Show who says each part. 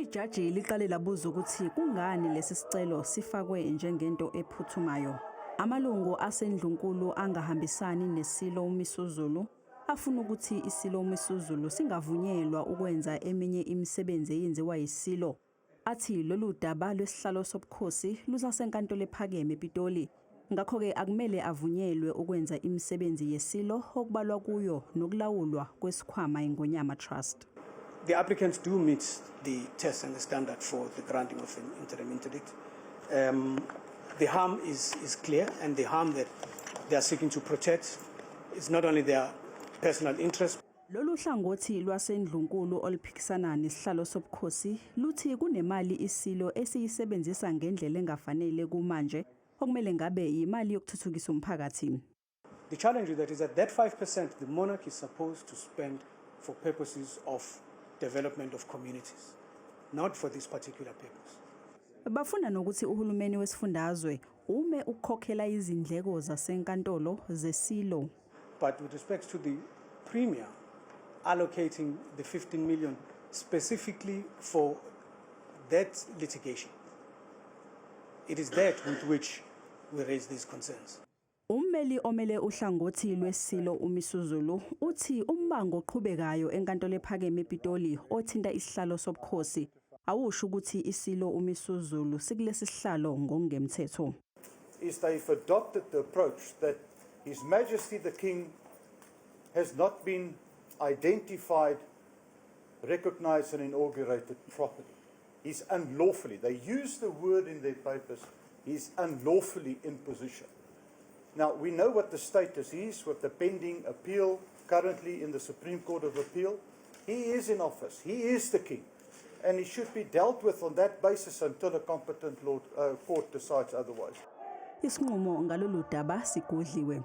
Speaker 1: Ijaji liqale labuza ukuthi kungani lesi sicelo sifakwe njengento ephuthumayo. Amalungu asendlunkulu angahambisani neSilo uMisuzulu afuna ukuthi iSilo uMisuzulu singavunyelwa ukwenza eminye imisebenzi eyenziwa yiSilo. Athi lolu daba lwesihlalo sobukhosi lusasenkantolo ephakeme ePitoli. Ngakho-ke akumele avunyelwe ukwenza imisebenzi yeSilo, okubalwa kuyo nokulawulwa kwesikhwama iNgonyama Trust.
Speaker 2: The applicants do meet the test and the standard for the granting of an interim interdict. The harm is clear, and the harm that they are seeking to protect is not only their personal interest.
Speaker 1: Lolu hlangothi lwasendlunkulu oluphikisana nesihlalo sobukhosi luthi kunemali iSilo esiyisebenzisa ngendlela engafanele kumanje, okumele ngabe yimali yokuthuthukisa umphakathi.
Speaker 2: The challenge with that is that that 5% the monarch is supposed to spend for purposes of development of communities, not for this particular purpose.
Speaker 1: Bafuna nokuthi uhulumeni wesifundazwe ume ukukhokhela izindleko zasenkantolo zeSilo.
Speaker 2: But with respect to the Premier allocating the 15 million specifically for that litigation, it is that with which we raise these concerns.
Speaker 1: Ummeli omele uhlangothi lweSilo uMisuzulu uthi umbango oqhubekayo enkantolo ephakeme ePitoli othinta isihlalo sobukhosi awusho ukuthi iSilo uMisuzulu sikulesi sihlalo ngokungemthetho.
Speaker 3: Is they've adopted the approach that His Majesty the King has not been identified, recognized, and inaugurated properly. He's unlawfully, they use the word in their papers, he's unlawfully in position. Now, we know what the status is with the pending appeal currently in the Supreme Court of Appeal. He is in office, he is the king, and he should be dealt with on that basis until a competent court decides otherwise.
Speaker 1: Isinqumo ngalolu daba sigodliwe.